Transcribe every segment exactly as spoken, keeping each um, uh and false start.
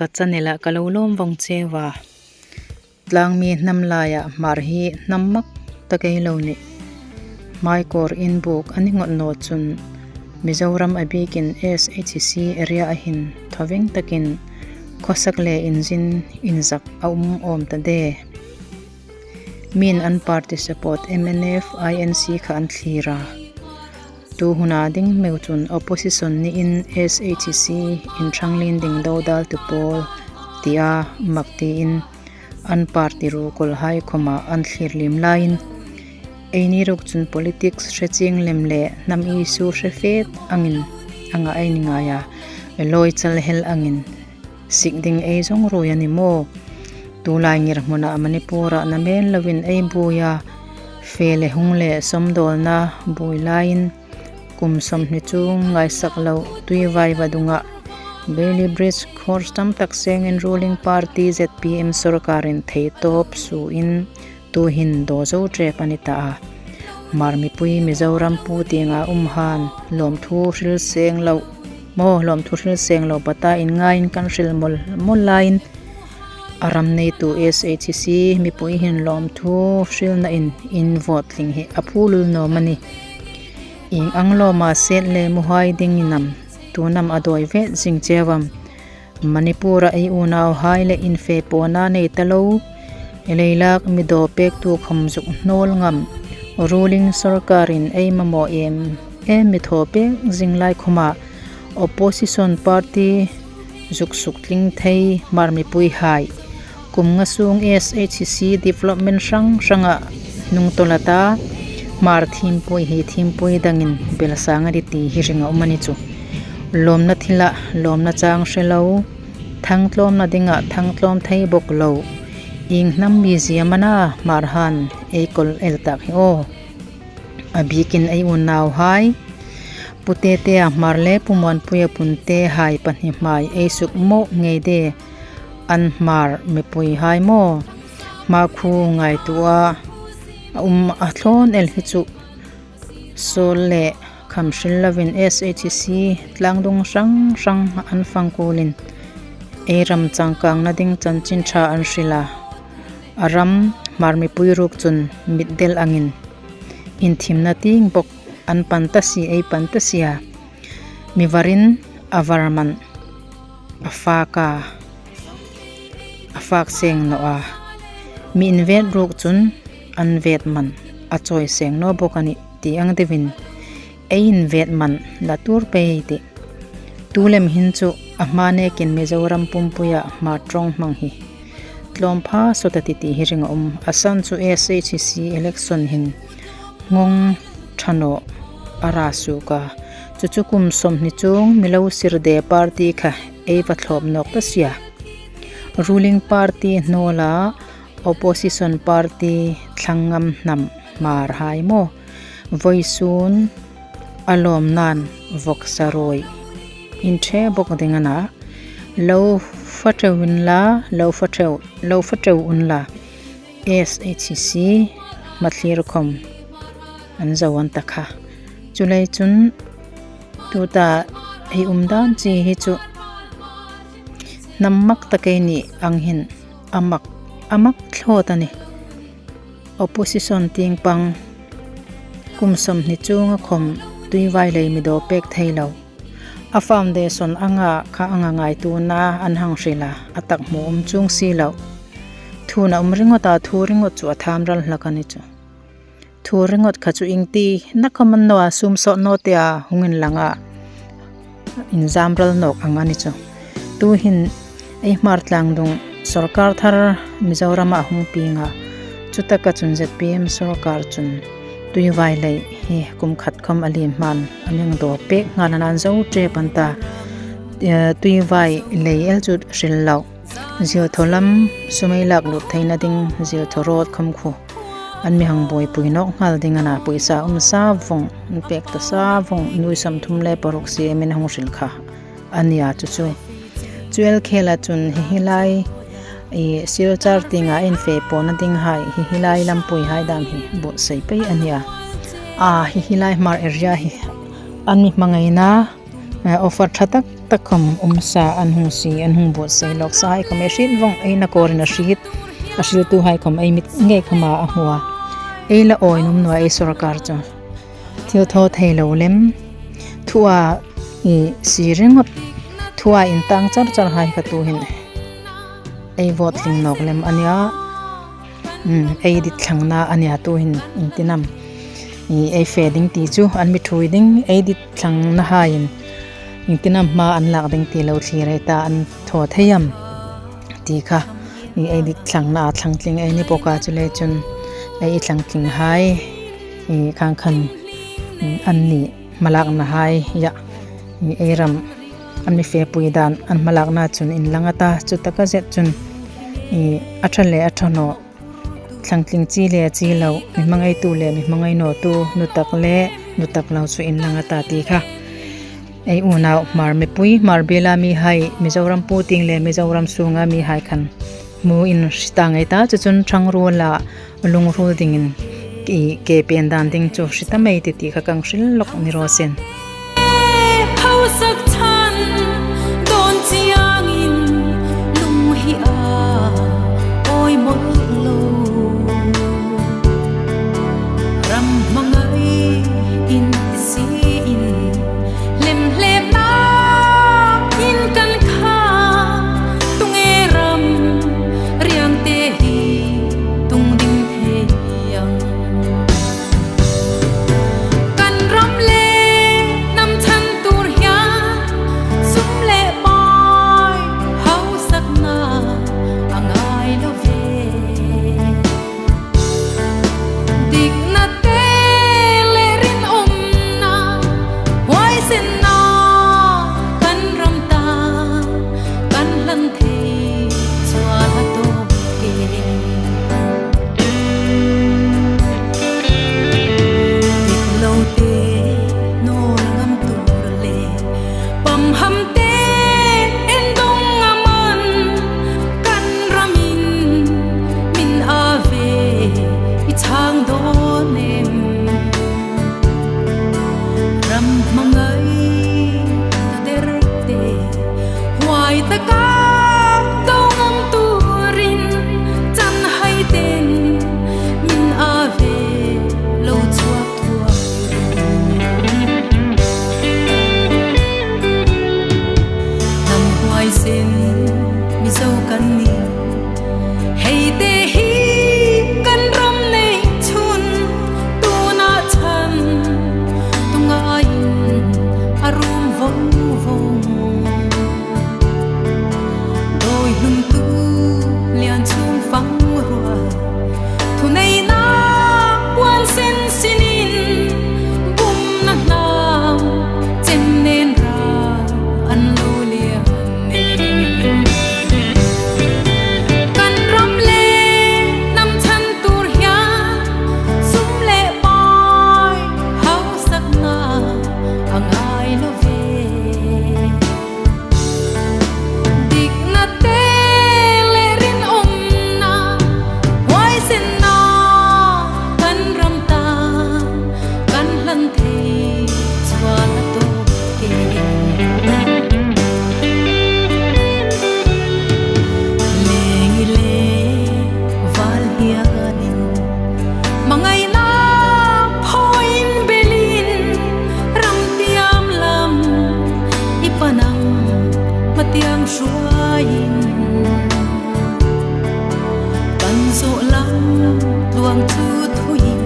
Ka channel-a ka lo lawm vawng cheu a. Tlangmi hnam laia Hmar hi hnam mak tak ei lo nih. Hmaikawr inbuk a ni ngawt naw chun Mizoram a bikin S H C area-a hin thaw veng takin khawsak le inzin inzak a um awm ta de. Mi'n an party support M N F, I N C kha an thlir a. Tu huna ding meu chun opposition niin S H C inṭhanglien ding dodaltu pawl tia mak tiin an party ruolhai khawma an thlir liem laiin, eini ruok chun politics hre chieng lem le hnam issue hre fet angin anga ei ni ngai a, lawi chal hel angin sik ding ei zong ruoi a ni maw? Tulai ngirhmuna Manipur-a namen loin ei buoi a, fe le hung le sawmdawlna buoi laiin kum sawmhni chung ngaisak lo Tuivai vadunga Bailey Bridge course tam tak sengin ruling party Z P M sawrkarin thei tawp suoin tuhin daw zo ṭep a ni ta a. Hmar mipui Mizoram pu tienga um han lawmthu hril seng lo maw, lawmthu hril seng lo pata inngaiin kan hril mawl mawl laiin, a ram neitu S H C mipui hin lawmthu hrilnain in vote tling hi a phu lul naw am a ni? Ieng ang lawma set le muhai ding in am, tu am a dawi vet zing cheu am? Manipur-a ei unauhai le infe pawna nei ta lo, leilak mi daw pektu khawm zuk hnawl ngam, ruling sawrkarin ei mamaw em em mi thaw pek zing lai khawma opposition party zuk suk tling thei Hmar mipuihai kum nga sung S H C development hrang hranga hnung tawl a ta, Hmar thimpui hi thimpui dangin belsang a ni ti hi ring a um a ni chu. Lawmna thila lawmna chang hre lo, thangtlawmna dinga thangtlawm thei bawk lo, ieng hnam mizie am a na Hmar han ei kawl el tak hi aw? A bikin ei unauhai, Pu Tetea Hmar le Pu Muanpuia Punte hai pahni hmai ei suk mawk ngei de, an Hmar mipuihai maw? Hma khu ngaituoa a um a thlawn el hi chu, sawl le kham hril lovin S H C tlangdung hrang hrang an fang kulin ei ram changkangna ding chanchin ṭha an hril a. A ram Hmar mipui ruok chun mitdel angin inthimna tieng bawk an pan ta si, ei pan ta si a. Mi varin a var man a fak a, a fak seng naw a. Mi invet ruok chun an vet man a chawi seng naw bawk a nih ti ang deuin ei invet man la tur pei ei tih. Tu lem hin chu a hma nekin Mizoram pumpuia Hmar ṭawng hmang hi tlawmpha sawt a ti ti hi ring a um. A san chu S H C election hin ngawng ṭha naw a ra suok a. Chu chu kum sawmhni chung mi lo sir de party kha ei va thlawp nawk ta si a. Ruling party hnawla opposition party thlang ngam hnam Hmarhai maw? Vawisun a lawmna'n vawksa ruoi inṭhe bawk ding a na. Lo fa ṭeu unla, lo fa ṭeu, lo fa ṭeu unla. S H C hmathlir khawm an zo an ta kha. Chuleiin chun tuta ei um dan chi hi chu hnam mak tak ei ni ang hin a mak, a mak thlawt a nih. Opposition tieng pang kum sawmhni chunga khawm Tuivai lei mi daw pek thei lo. A foundation anga kha anga ngaituona an hang hril a, a tak hmu um chuong si lo. Thu a um ringawta, thu ringawt chu a tham ral hlak a ni chu. Thu ringawt kha chu iengtina khawm a ni naw a, sum sawt naw tia hung inlang a, inzam ral nawk ang a ni chu. Tuhin ei Hmar tlangdung sawrkar thar Mizorama hung pieng a, chutaka chun Z P M sawrkar chun Tuivai lei hi kum khat khawm a lien hmain an hang daw pek nghal a, an zo ṭep an ta. Eh, Tuivai lei el chu hril lo, zirthaw lam sum ei lak lut theina ding zirthaw road khawm khu an mi hang buoipui nawk nghal ding a na. Pawisa um sa vawng, an pek ta sa vawng, nuoi sawmthum le paruk siemin hung hril kha a nia chu chu. Chu el khela chun hi hi lai, i, Silchar tienga infe pawna dinghai hi hi lai lampuihai dam hi buotsai pei a nia. A, hi hi lai Hmar area hi an mi hmangaina, eh, offer ṭha tak tak khawm um sa, an hung sie, an hung buotsai lawk sa hai khawm ei hriet vawng, ei nakorin a hriet, a hriltuhai khawm ei mit ngei khawma a hmu a. Ei la awi nuom naw a, ei sawrkar chu. Thil thaw thei lo lem, thua i sie ringawt, thua intang char char hai kha tuhin ei vote tling nawk lem a nia. Hmm, ei dit thlangna a nia tuhin, iengtin am i ei fe ding ti chu an mi ṭhuoi ding, ei dit thlangna haiin iengtin am hma an lak ding ti lo thlir ei ta, an thaw thei am ti kha. I ei dit thlangna a thlang tling ei ni bawk a, chuleiin chun ei i thlang tling hai i khang khan, hmm, an ni hmalakna hai, ya, i ei ram an mi fepui dan an hmalakna chun inlang a ta, chu taka zet chun i a ṭha le a ṭha naw, thlang tling chi le chi lo, mi hmangaitu le mi hmangai nawtu, nu tak le nu tak lo chu inlang a ta ti kha. Ei unau Hmar mipui, Hmar biela mihai, Mizoram puting le Mizoram sunga mihai khan hmu in hre ta ngei ta, chu chun ṭhangruola lungruol dingin i ke pen dan ding chu hre ta mei ti ti kha kan hril lawk ni raw seh. Hausak chan dawn chiangin lung hi a awi mawl lo. Ram hmangai in si in, lem hlem na in kan kha, tunge ram riang te hi tung ding thei ang. Kan ram le hnam chhan tur hian sum le pai hausakna a ngai lo ve. Dikna te le rinawmna, huaisenna kan ram tan kan hlan thei chuan a tawk ke. Dik lo te nawl ngam tur le pam ham te en dawng a man, kan ramin min a ve i chang dawn em? Ram hmangai ta der te, huai taka do ngam turin chan hai ten min a ve lo chhuak thuak. Hnam huaisen Mizo kan ni, hei te hi kan ram nei chun, tuna chhan tunga in a rum vong vong. Dawi hlum tu lian chung fang rual, thuneina puan sen sinin, bumna hnam chem nen ral an lo lian. Kan ram le hnam chhan tur hian sum le pai hausakna a ngai lo ve. Dikna te le rinawmna, huaisenna kan ram tan kan hlan thei chuan a tawk ke. Leng i le val hianin, hmangaina phawiin belin, ram tiam lam i pan ang, hmatiang hruaiin. Kan zawh lam tluang chu thuin,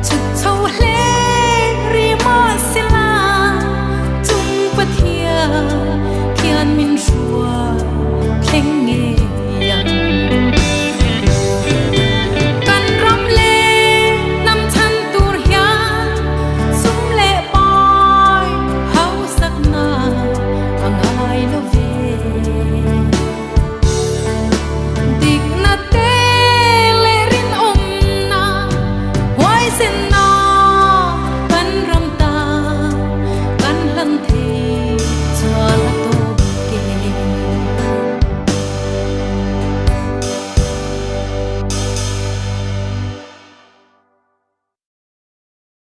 chhuk chho hle ri mah sela, chung Pathian khian min hruai